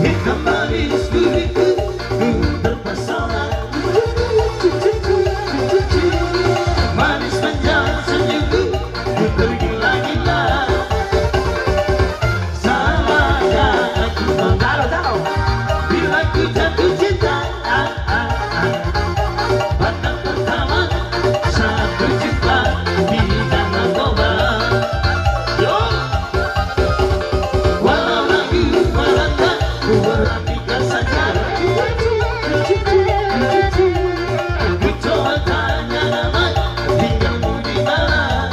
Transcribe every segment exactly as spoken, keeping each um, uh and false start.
Hitam manis kulitku, ku terpesona. Manis manja senyummu, ku tergila-gila. Salahkah aku, Bang? Taruh, taruh. Bila ku jatuh cinta, ah, ah, ah. Pandang pertama saat berjumpa di Danau Toba. Yo. Walau ragu, walau tak, ku beranikan saja. Ku coba tanya nama, tinggalmu di mana?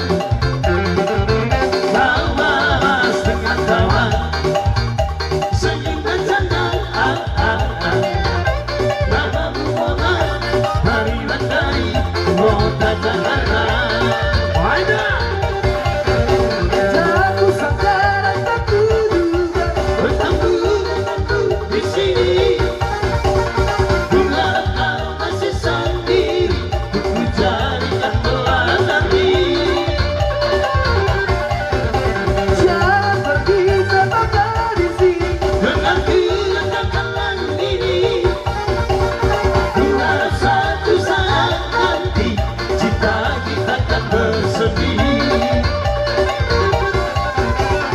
Kau balas dengan tawa, senyum dan canda, ah, ah, ah. Namamu Mona, Hari Mandari, Kota Jakarta. Aida. Jauh sangkara tak kuduga, bertemu di sini. Ku harap kau masih sendiri, ku jadikan pelantari. Jangan pergi, tetaplah di sini. Dengar ku letakkan lagu ini. Ku harap satu saat nanti cinta kita akan bersemi.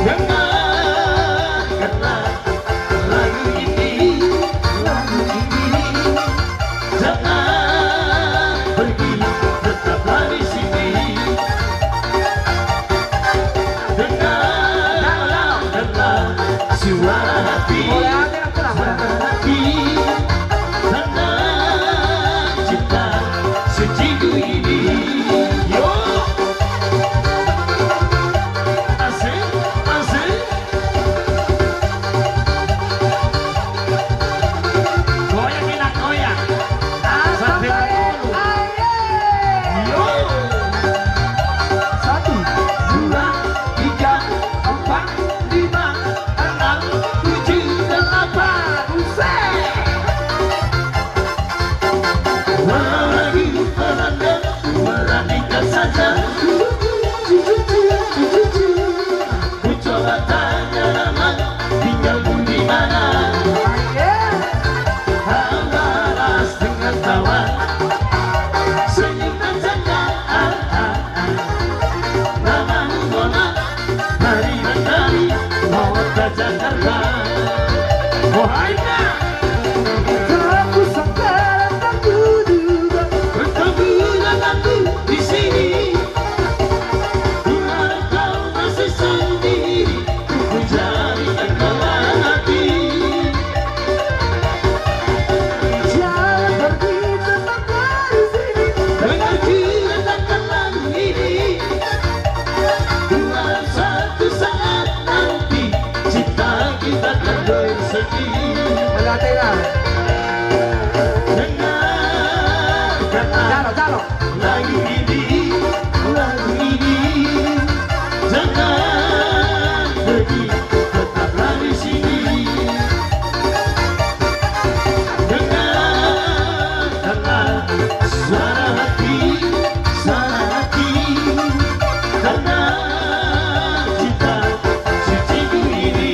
Dengarkanlah lagu ini, lagu ini. Jangan pergi, tetaplah di sini. Dengar, dengar suara hati, suara hati. Tenang cinta sejinggu ini. Yo. Asik, asik. Goyang, enak goyang. Sampai dulu. Ayo. Satu, dua, tiga, empat, lima, enam, tujuh, delapan. Buset. Walau ragu, walau tak, beranikan saja. Ku coba tanya nama, tinggalmu di mana? Kau balas dengan tawa, senyum dan canda. Ah, ah, ah. Namamu Mona, Hari Mandari, Kota Jakarta. Oh, hai, nah. Aku sangkara tak kuduga, bertemu denganmu di sini. Ku harap kau masih sendiri, ku jadikan pelantari. Jangan pergi, tetaplah di sini. Dengar ku letakkan lagu ini. Ku harap satu saat nanti cinta kita akan bersemi. Melihat, ya. Dengarkanlah. Calo, calo. Lagu ini, lagu ini, jangan pergi, tetaplah di sini. Dengarkanlah suara hati, suara hati, karena cinta sejinggu ini.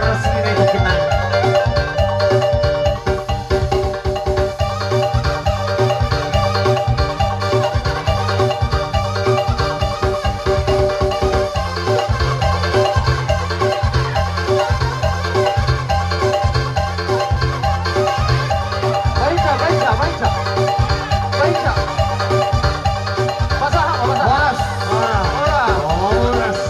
Baen, baen, baen. Baen. Horas. Horas. Horas.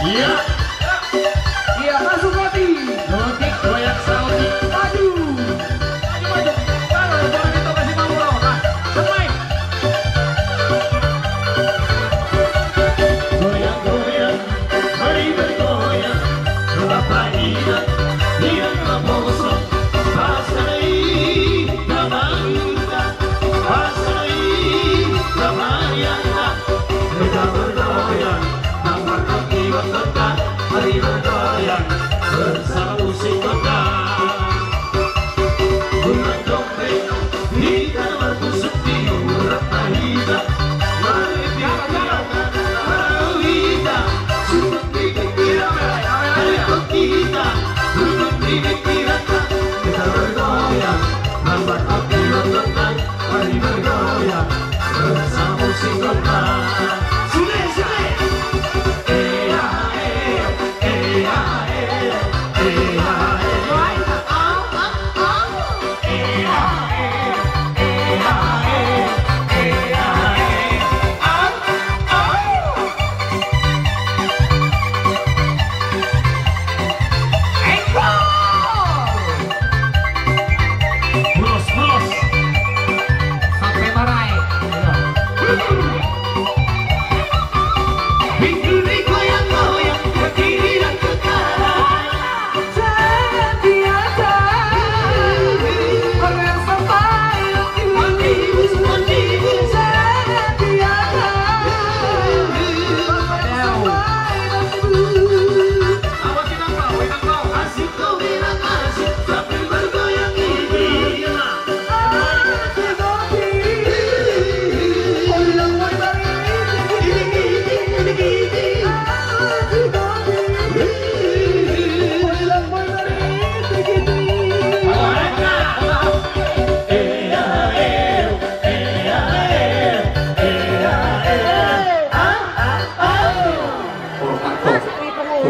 Iya. Iya, masuk, Boti. Boti, goyang, Saudi. Maju. Maju, maju. Kalau orang itu masih mau, bro. Nah, semai. Goyang, goyang, mari bergoyang. Coba pagi, hilang kebosong. Pasai. Mari bergoyang bersama musik kota. Bulan Dompet, hita marmusik di urat hita. Mari kita, mari kita, seperti kita, mari kita, duduk di pikiran. Kita bergoyang, nampak kopi lonjong. Mari bergoyang bersama musik kota. Sule, sule. Ea, ea.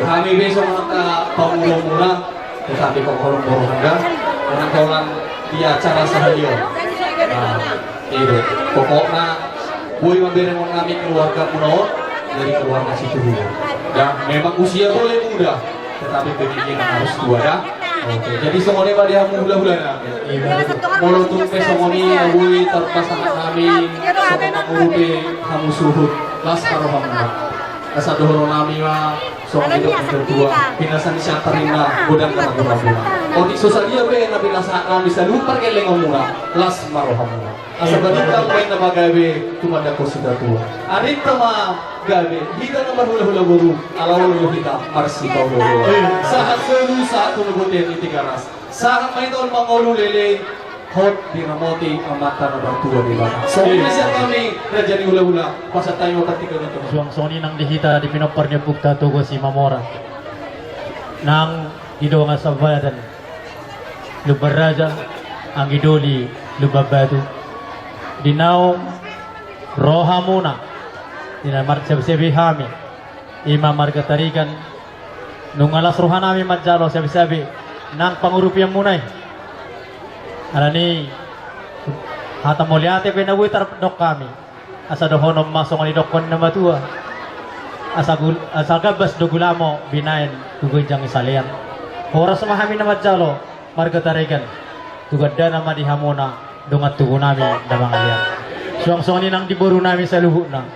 Hami be songon angka pangulumuna, tetapi kok holong boru handa, manang holan di acara sahali on. Nah, i do. Pokokna, boi ma berengon nami keluargamuna on, dari keluarga Situhulu. Ya, memang usia boleh muda, tetapi pemikiran harus tua, ya. Oke, jadi songon i ma di hamu hulahula nami. Molo tung pe songon i, boi tarpasahat hami, songon mangurupi hamu suhut, las ma rohamuna. Asa dohonon nami ma, songon i do na tua, pinasahat ni siantar ninna, godang na pura-pura. Otik so sadia pe na pinasahat nami saluhut pargellengonmuna, las ma rohamuna. Asa balintang ma inna pagabe tumandangkon sitatua. Arinta ma gabe, hita na marhulahula boru, ala olo do hita marsipaolooloan. Sahat solu, sahat tu na bontean ni Tigaras. Sahat ma hita on mangolu leleng, hot diramoti Amanta na martua Debata. Songon i ma sian hami raja ni hulahula, pasahat hami ma partingkian on tu. Suang songon i nang di hita di pinompar ni ompunta Toga Simamora. Nang di dongan sabadan Lumban Raja, anggi doli Lumban Batu. Di naung ro hamuna, di na marsiabe-siabe hami, i ma marga Tarigan, nunga las roha nami manjalo siabe-siabe nang pangurupianmuna i. Alani hata mauliate pe na boi tardok hami, asa dohonon ma songon i dokkon ni na matua. Asa gul-, asa gambas do gulamo binaen tu ginjang ni salean. Horas ma hami na manjalo marga Tarigan, tu gandana ma di hamuna dongan tubu nami na mangalean. Suang songon i nang di boru nami saluhutna,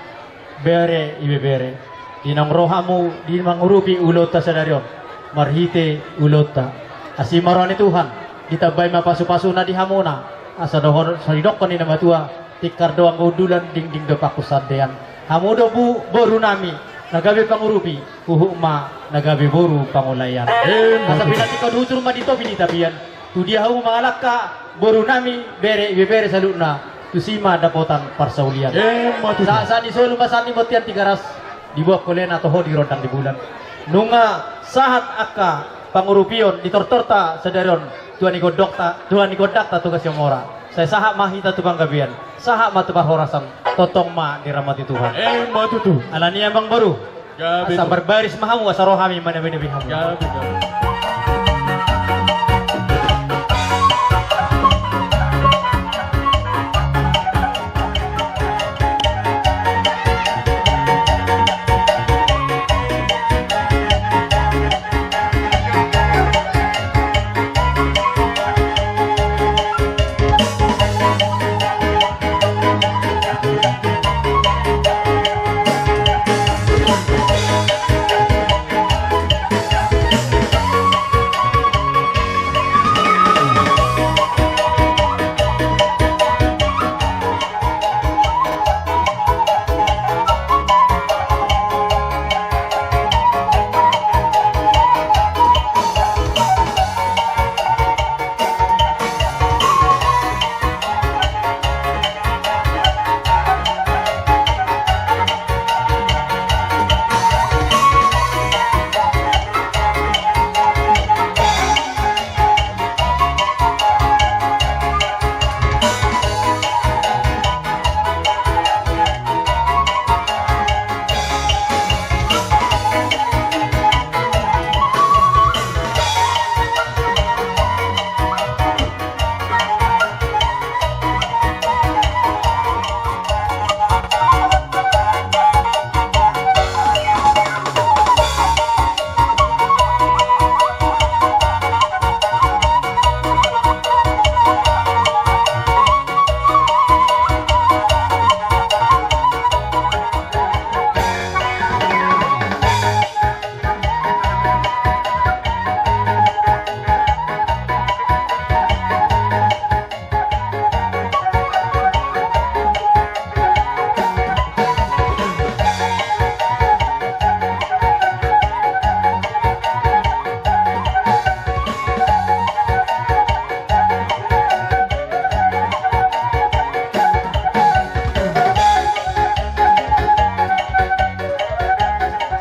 bere ibebere, di naung ro hamu di mangurupi ulaonta sadari on, marhite ulaonta, asi ma roha ni Tuhan, ditambai ma pasu-pasuna di hamuna, asa dohot so didokkon ni na matua, tingkar do anggo undulan, dingding do pangkun sandean. Hamu do bu-, boru nami na gabe pangurupi, huhut ma na gabe boru pangulaian. Asa pinantikhon hujur ma di topi ni tapian. Tu dia hamu mangalangka, boru nami, bere ibebere saluhutna, tusi ma dapotan parsaulian. Sahat-sahat ni solu ma sahat ni bontean Tigaras, diboan holena toho di rondang ni bulan. Nunga sahat angka pangurupion di tortorta sadari on, tua ni gondokta, tua ni gondangta Toga Simamora. Sai sahat ma hita tu panggabean, sahat ma tu parhorasan, tongtong ma diramoti Tuhan. Alani i amang boru. Asa marbaris ma hamu, asa ro hami manabi-nabi hamu.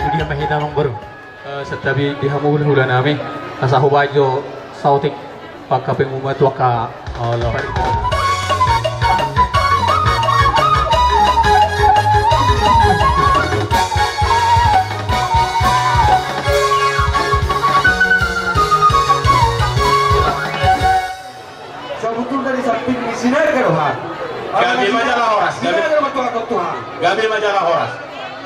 Sude ma hita amang boru. Eh, santabi di hamu hulahula nami, asa hubaen jo saotik pangkapingmu ma tu angka, olo. Gabe ma jala horas.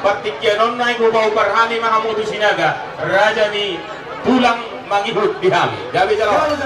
Partingkian on nai hupaupar hami ma hamu tu Sinaga, raja ni tulang mangihut di hami. Gabe jala horas.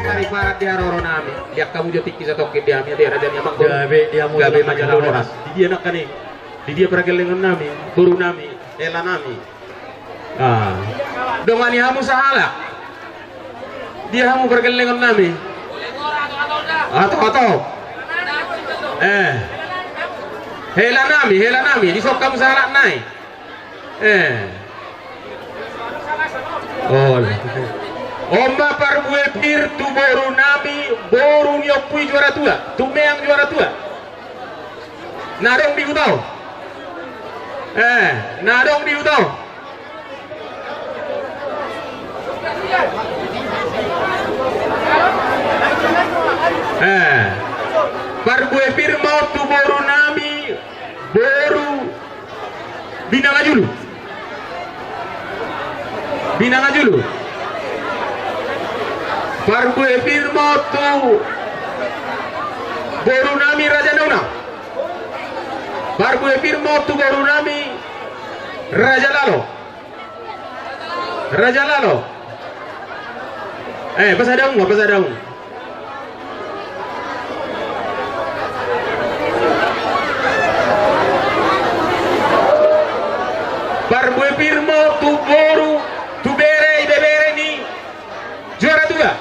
Tariparan di haroro nami, liak hamu jo tingki satongkin di hami, di raja ni amang. Gabe di hamu. Gabe ma jala horas. Di dia nangkaning, di dia pargellengon nami, boru nami, hela nami. Ah. Dongani hamu sahalak. Dia hamu pargellengon nami. Ato, ato. Eh. Hela nami, hela nami. Dison hamu sahalak nai. Eh. Oh. On ma parbue pir tu boru nami, boru ni Ompu i Juara Tua, Tumeang Juara Tua. Na adong di huta on. Eh, na adong di huta on. Eh, parbue pir ma on tu boru nami, boru Binanga Julu. Binanga Julu. Parbue pir ma on tu boru nami Raja Nauna. Parbue pir ma on tu boru nami Raja Lalo. Raja Lalo. Eh, pasada hamu, pasada hamu. Parbue pir ma on tu boru, tu bere ibebere ni Juara Tua.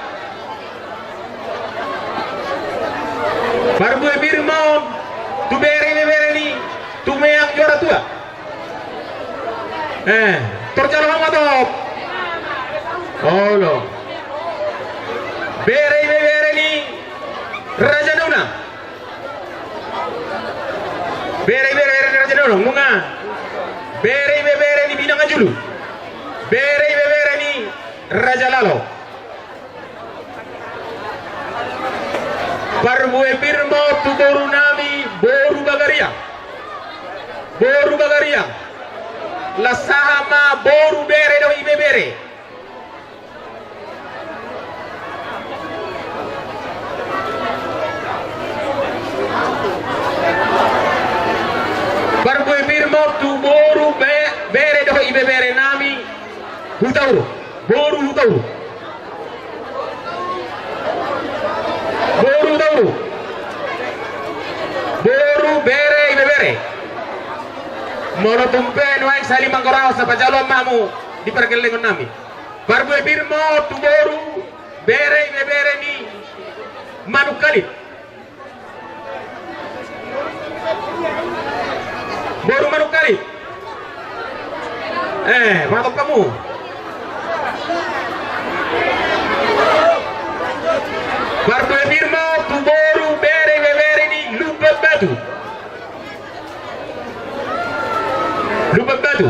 Parbue pir ma on tu bere ibebere ni Tumeang Juara Tua. Eh, tor jalo hamu ma top. Olo. Bere ibebere ni Raja Nauna. Bere ibebere ni Raja Dolong, nunga. Bere ibebere ni Binanga Julu. Bere ibebere ni Raja Lalo. Parbue pir ma on tu boru nami, boru Bagariang. Boru Bagariang. Las aha ma boru bere dohot ibebere. Parbue pir ma on tu boru be-, bere dohot ibebere nami Hutauruk. Boru Hutauruk. Boru Hutauruk. Boru bere ibebere. Molo tung pe nuaeng sahali manggoraos, na pajalo ma hamu di pargellengon nami. Parbue pir ma on tu boru bere ibebere ni Manuk Kalit. Boru Manuk Kalit. Eh, patok hamu. Parbue pir ma on tu boru bere ibebere ni Lumban Batu. Lumban Batu.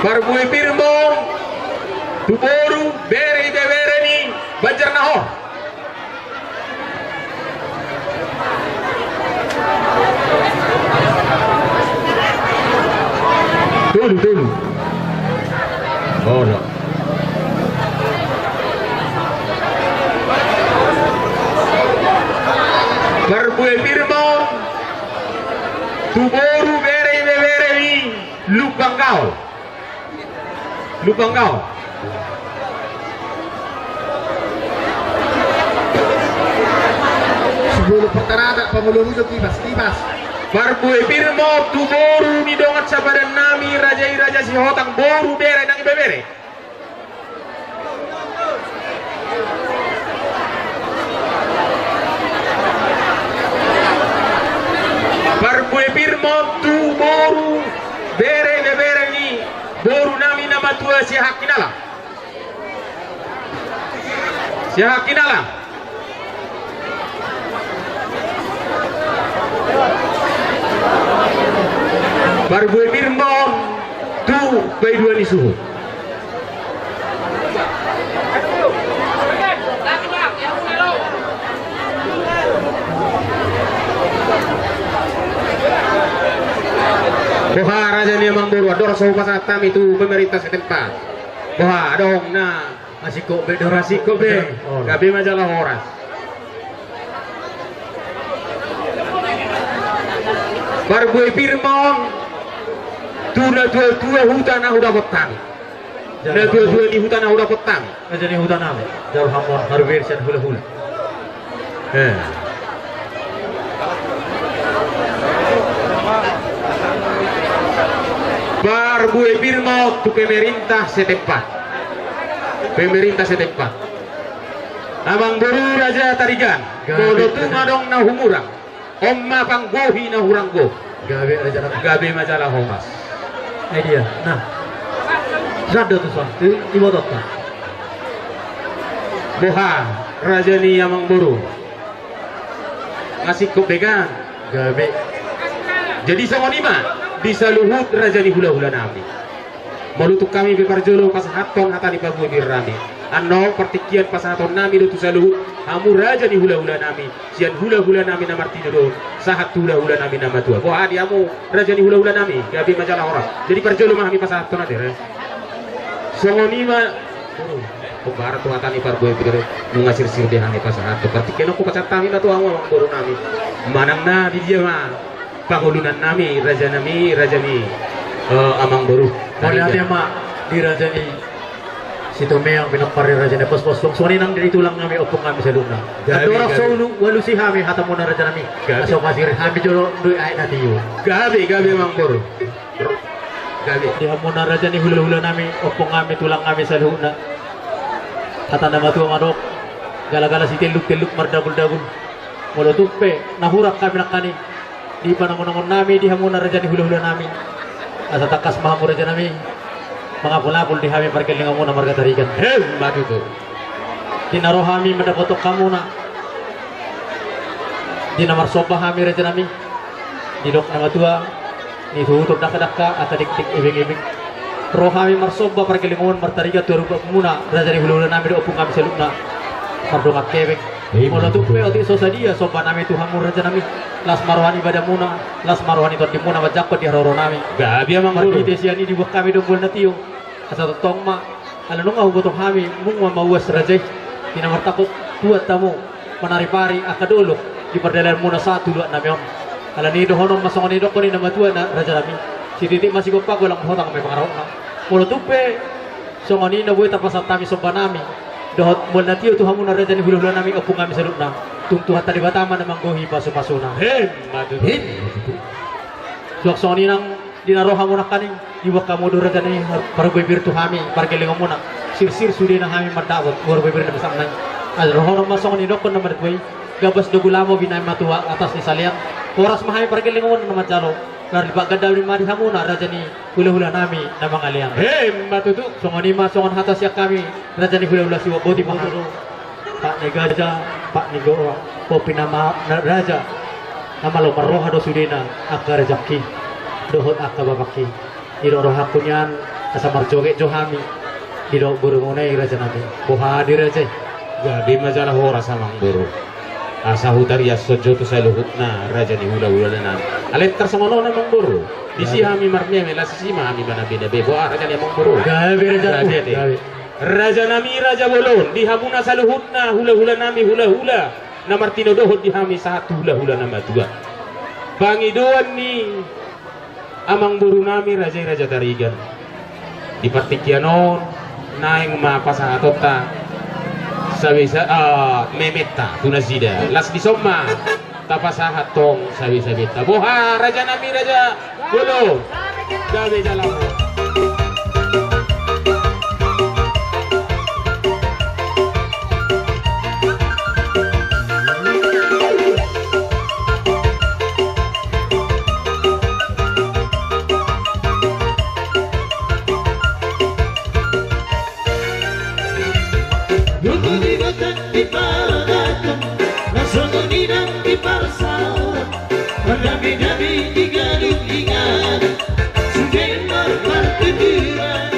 Parbue pir ma on tu boru bere ibebere ni Banjarnahor. Tolu, tolu. Olo. Parbue pir ma on tu boru bere ibebere ni Lumban Gaol. Lumban Gaol. Sibulu pertarata pangulu hujung kibas, kibas. Parbue pir ma on tu boru ni dongan sapadan nami, raja i Raja Sihotang, boru bere nang ibebere. Parbue pir ma on tu boru bere ibebere ni boru nami na matua Siahaan Hinalang. Siahaan Hinalang. Parbue pir ma on tu paidua ni suhut. Boha raja ni amangboru, andorang so hupasahat hami tu pemerintah setempat. Boha adong na masingkop be? Dora singkop be. Gabe ma jala horas. Parbue pir ma on tu natuatua huta na hudapot hami. Natuatua ni huta na hudapot hami. Raja ni huta nami, jalo hamu on haru bere sian hulahula. Eh. Parbue pir ma on tu pemerintah setempat. Pemerintah setempat. Amangboru Raja Tarigan, gabe, molo tung adong na humurang, on ma panggohi na hurang gohi. Gabe raja nami. Gabe ma jala horas. Ai dia, nah. Sandok tu son, tu ibototta. Boha raja ni amangboru. Masingkop be kan? Gabe. Jadi songon i ma di saluhut raja ni hulahula nami. Molo tung hami pe parjolo pasahathon hata ni parbue pir nami. Annon partingkian pasahaton nami do tu saluhut hamu raja ni hulahula nami, sian hulahula nami na martinodohon sahat tu hulahula nami na matua. Boha di hamu raja ni hulahula nami, gabe ma jala horas. Jadi parjolo ma hami pasahathon ate re. Songon i ma. Hombar tu hata ni parbue pir, nunga sirsir be hami pasahathon. Partingkian on hupasahat hami ma tu hamu amangboru nami. Manang na di dia ma pangoluan nami, raja nami, raja ni, eh, amangboru. Mauliate ma di raja ni Sitomeang, pinompar ni raja ni Pospos, songon i nang di tulang nami, ompung nami saluhutna. Gabe, andorang gabe. So ulu, ualusi hami hatamuna raja nami. Gabe. Asa pasir hami jolo doi aek na tio. Gabe, gabe amangboru. Gabe. Di hamuna raja ni hulahula nami, ompung nami, tulang nami saluhutna. Hata na matua mandok, galagala sitelluk-telluk mardagul-dagul. Molo tung pe na hurang hami nangkaning di panongon-ongon nami, di hamuna raja ni hulahula nami, asa tangkas ma hamu raja nami mangapul-apul di hami pargellengonmuna marga Tarigan. Emma tutu. Di na ro hami mandapothon hamuna, di na marsomba hami rajanami, didok na matua, ni tutur dakdanak angka dikdik ebeng-ebeng. Ro hami marsomba pargellengon martarigat tu arumpamuna raja ni hulahulanami dohot ompung nami saluhutna. Mardongan hepeng. Molo tung pe otik so sadia sombanami tu hamu rajanami, las ma roha ni badanmuna, las ma roha ni tondimuna manjangkon di haroronami. Gabe amang boru. Marhite sian i diboan hami do mual na tio. Asa tongtong ma, ala nunga huboto hami, nunga mauas raja i, di na martangkok tuat hamu, manaripari angka dolok di pardalanan muna sahat tu luat nami on. Ala ni i dohonon ma songon i dokkon ni na matua na raja nami. Sititi ma sigompa, golang hotang ma pangarahutna. Molo tung pe songon i na boi tapasahat hami somba nami dohot mual na tio tu hamu na raja ni hulahula nami, ompung nami saluhutna, tung Tuhanta Debata ma na manggohi pasupasuna. Hem ma tutu. Suang songon i nang di na ro hamu nangkaning, diboan hamu do raja nami, parbuebir tu hami pargellengon muna. Sirsir sudena hami mandapot parbuebir na besak nai. Asa dohonon ma songon i dokkon na matua i, gabas do gulamo binahen ma tu atas ni salean. Horas ma hami pargellengon muna na manjalo. Lar dipagandami ma di hamu na raja ni hulahula nami na mangalean. Hem ma tutu. Songon i ma songon hata sian hami raja ni hulahula, siboan boti ma hami. Pat ni gaja, pat ni goa, popi na ma na raja. Na malo marroha do sudena angka rejeki dohot angka bapakki. Didok rohangku nian asa marjoget jo hami. Didok borumuna i raja nami, boha di raja i? Gabe ma jala horas amang boru. Asa hutariashon jo tu saluhutna raja ni hulahula nami. Alai tar songon on amang boru, disi hami marmeme, las isi ma hami manabenabe. Boha raja ni amang boru? Gabe raja. Gabe ate. Gabe. Raja nami raja bolon, di hamuna saluhutna hulahula nami hulahula na martinodohon di hami sahat tu hulahula na matua. Pangidoan ni amang boru nami raja i Raja Tarigan, di partingkian on naeng ma pasahatonta sabe sa-, ah, mementa tu nasida. Las dison ma tapasahat tong sabe-sabenta. Boha raja nami raja bolon? Gabe jala Rukun di batang di paradaton, na songon i nang di parsaoran. Mardame-dame di gadung di gadung, sude marpartuturan.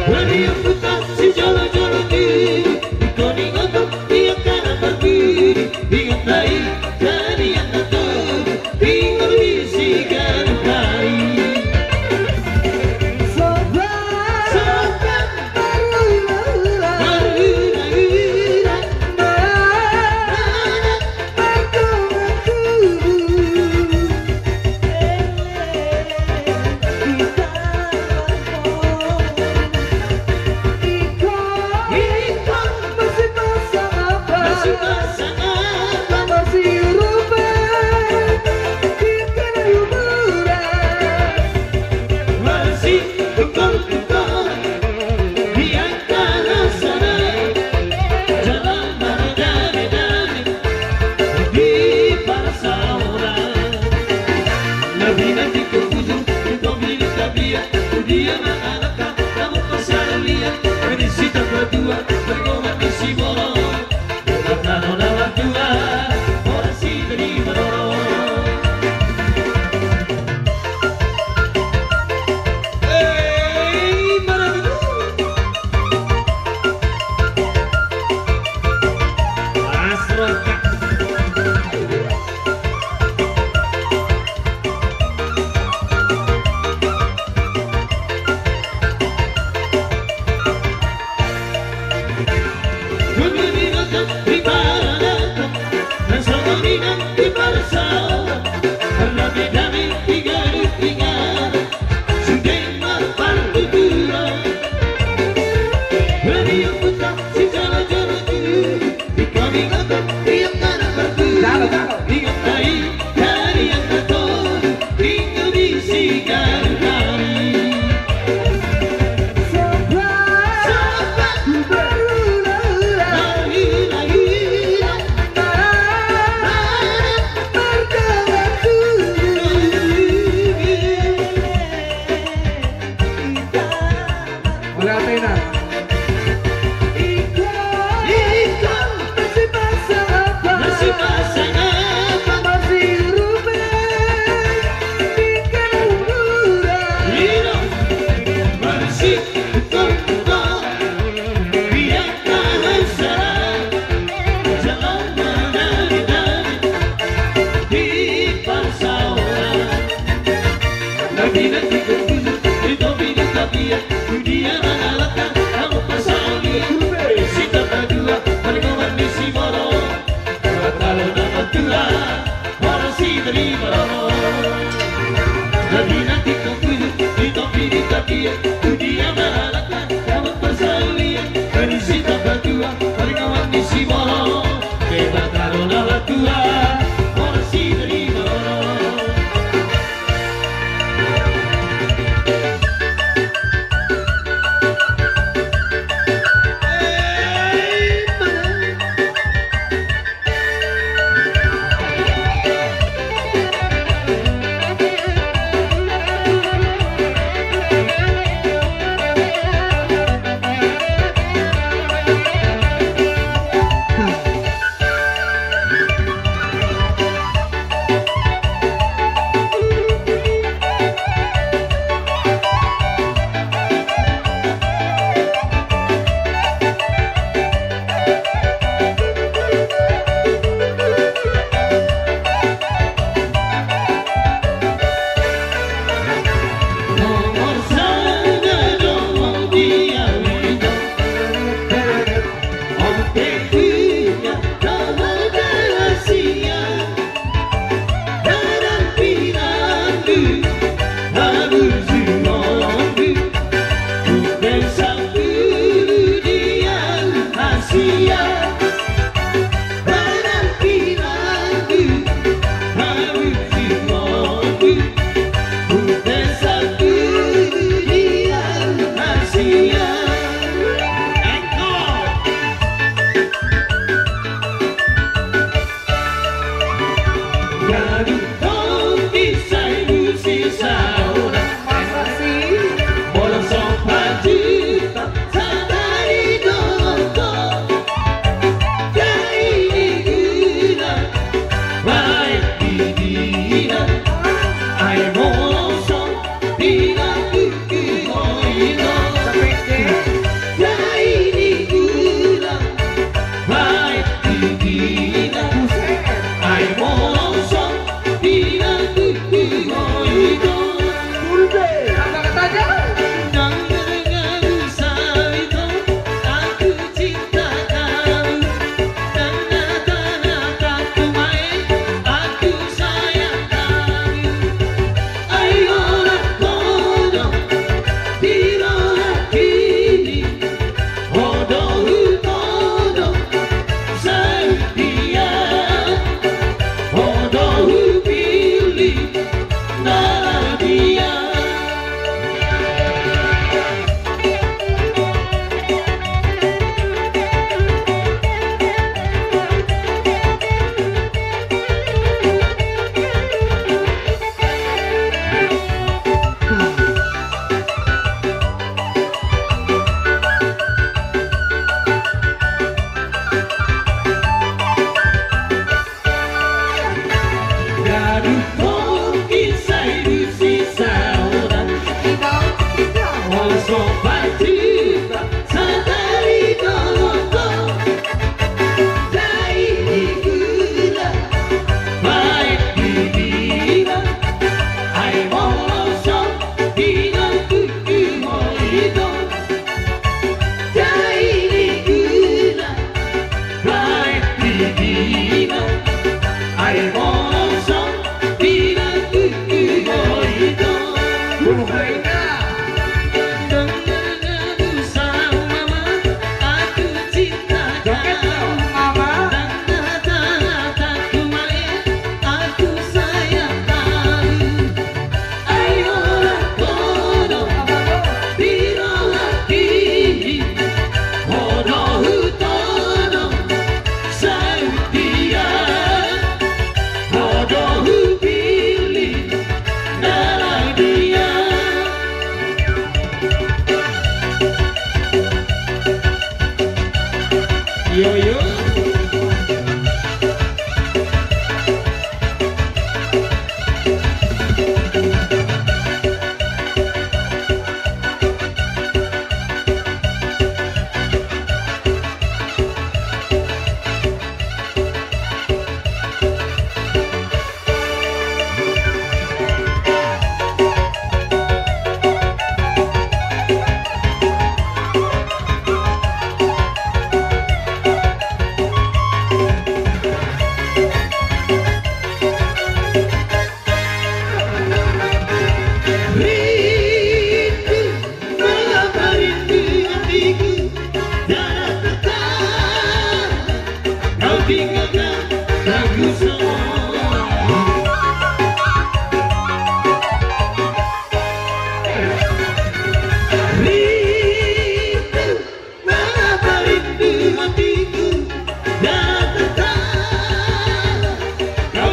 Bari ompunta sijolo-jolo tubu, ingkon ingoton di angka na parpudi, ingot nai jadi angka tubu. Tinggal di siganup hari. Sopan. Sopan. Marula-ula. Marula-ula. Anak. Martonga tubu. Ele. Kita. Ingkon. Ingkon. Masih pasang apa? Masih pasang apa? Masih rupa di kayu murah. Masih tungkol-tungkol di angka rasana. Jala mardame-dame di parsaoran. Lebih nanti ke ujung, ke pemilik tabiat, dia anak-anak. Namun pasal liat, mending sita berdua, bergoman di si bolon. Bukan nano dalam dua, orang si terima dorong. Hei, mana dulu? Asroka.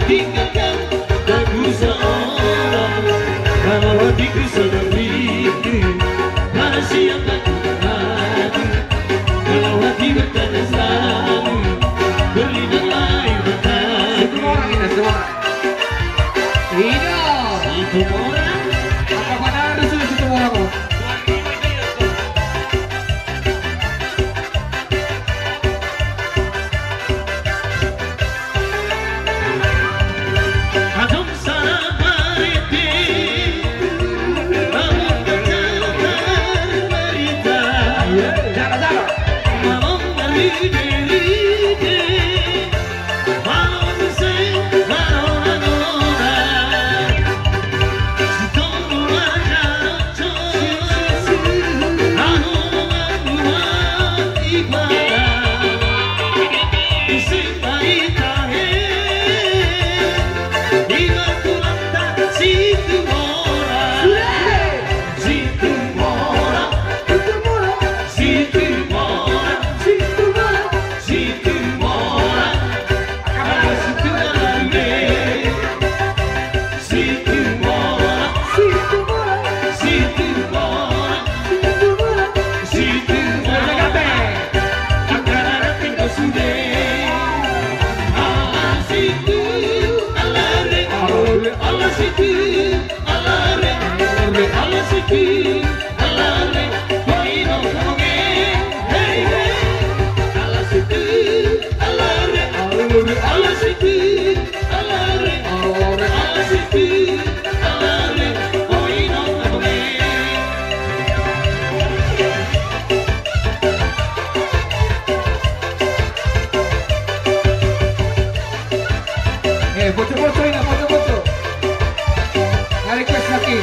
Tinggalkan lagu seorang, kalau hatiku sedang rindu, mana siapa ku mengadu, kalau hati bertanya selalu, berlinang air mataku. Situmorang, Ina, Situmorang. Ina. Situmorang. Apa pada harus Situmorang, oh? Situmorang, Situmorang, Situmorang, Situmorang, Situmorang. Angka na tinggal sude. Ala Situ, ala re, ala Situ, ala re, ala Situ. Ala re, boi do hamu nge, hei, hei. Ala Situ, ala re, ala re, ala Situ, ala re, ala re, ala Situ, ala re, boi do hamu nge. Eh, poco-poco, Ina, poco-poco. Nga request lagi.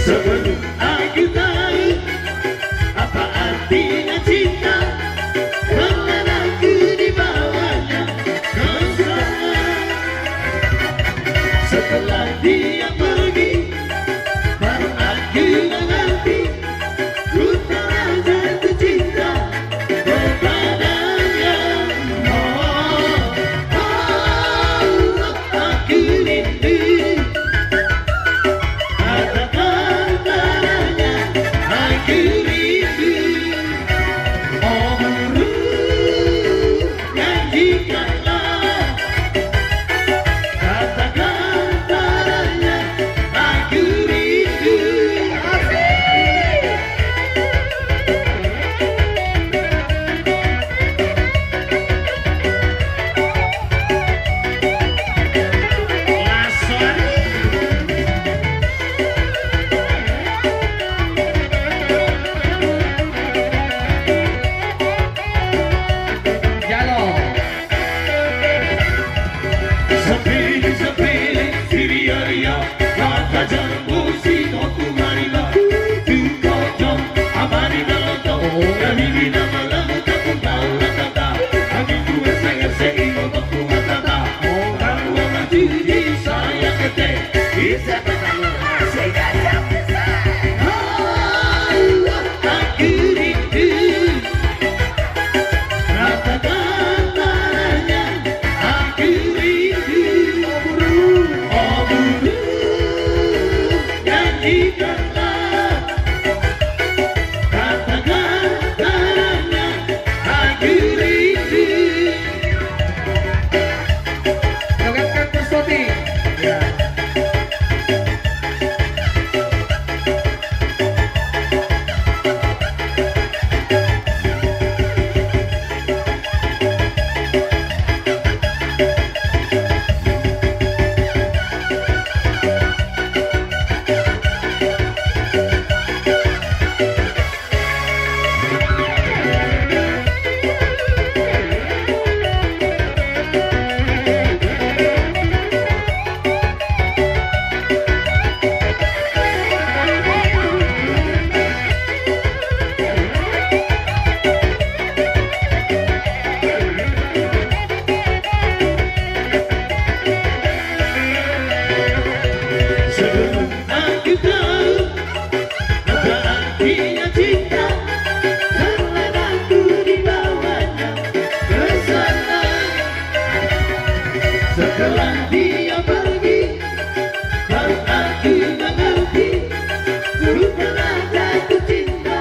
Sebelum aku tahu apa artinya cinta, karena aku dibawanya ke sana. Setelah dia pergi, baru aku mengerti, ku telah jatuh cinta kepadanya. Oh, oh, oh, aku rindu. Katakan padanya, aku rindu. Oh, buru, janjikanlah. Katakan padanya, aku rindu. Asik. Jalo. Sapele, sapele, siriaria, kata jambu, sikotu mariba, tu kocong, abadi daloto, oh, kami bina malamu, tapung tau lakata, kami tu ese, ese, imo toku matata, oh, kamu amat cuci, saya kete, ise petamu, saya kete, oh, aku rindu. Katakan padanya, aku rindu. Oh, buru, janjikanlah. Katakan padanya, aku rindu. Joget kan, Mas Bobi? Ya. Sebelum aku tahu apa artinya cinta, karena aku dibawanya ke sana. Setelah dia pergi, baru aku mengerti, ku pernah jatuh cinta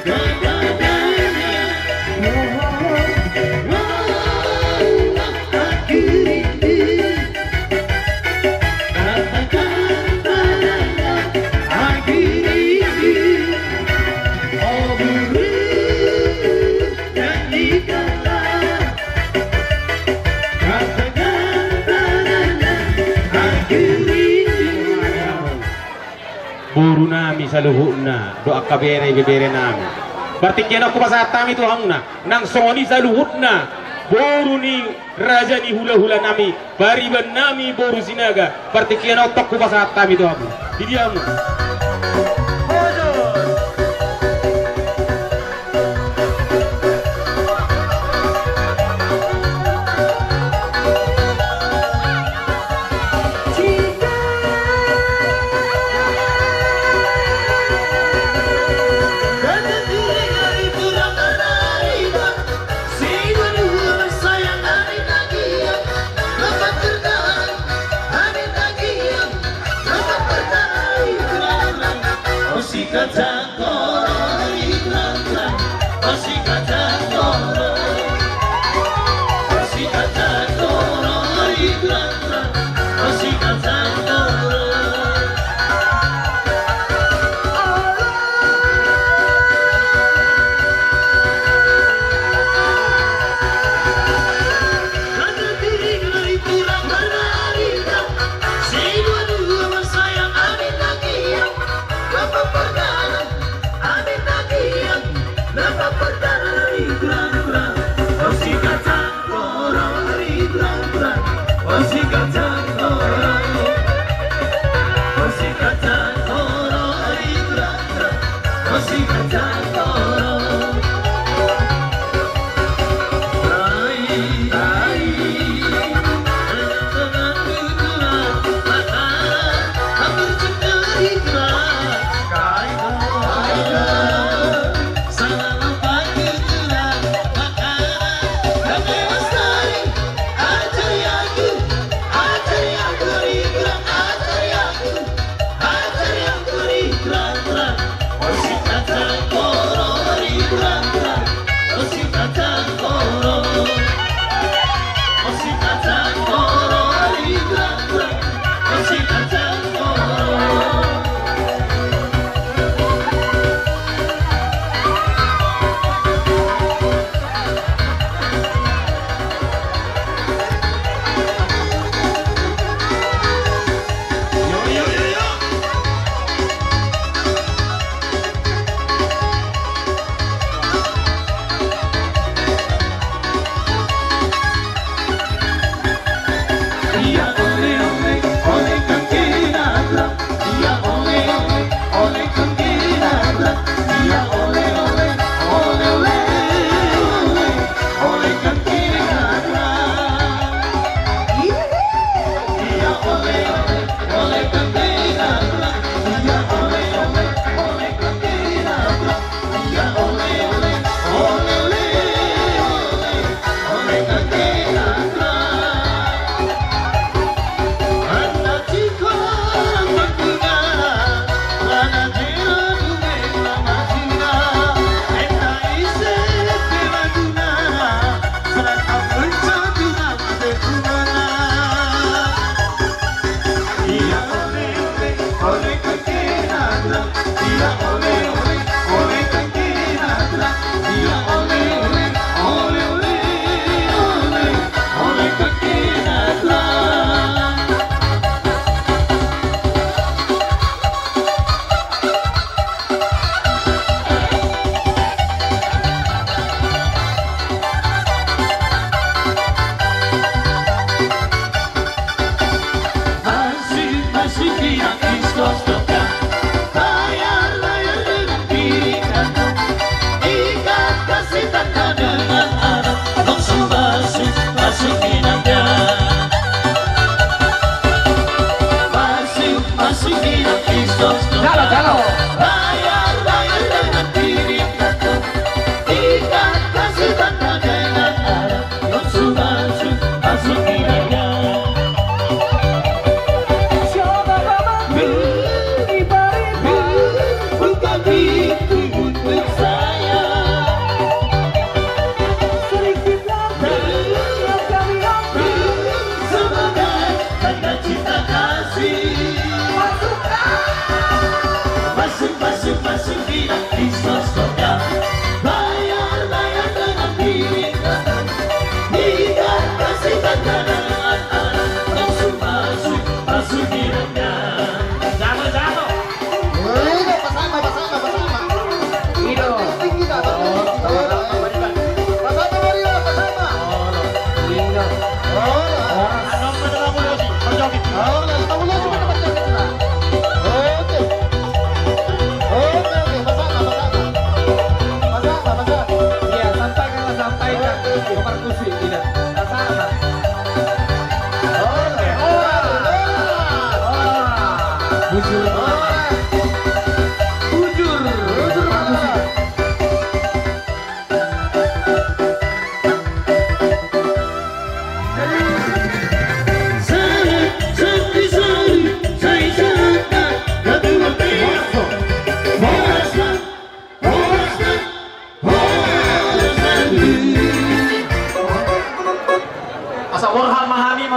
kepadanya. Oh, oh, oh, aku rindu. Katakan padanya, aku rindu. Oh, buru, janjikanlah. Katakan padanya, aku rindu. Boru nami saluhutna dohot angka bere, ibebere nami. Partingkian on hupasahat hami tu hamuna, nang songon i saluhutna boru ni raja ni hulahula nami, pariban nami boru Sinaga. Partingkian on tong hupasahat hami tu hamu. Di dia hamu.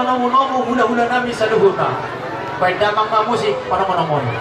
Nomu-nomu hulahula nami saluhutna. Baen damang ma musik panongonomo i.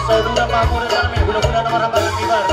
Saudara Pak Kapolres, hulahula na marhaha maranggi bar.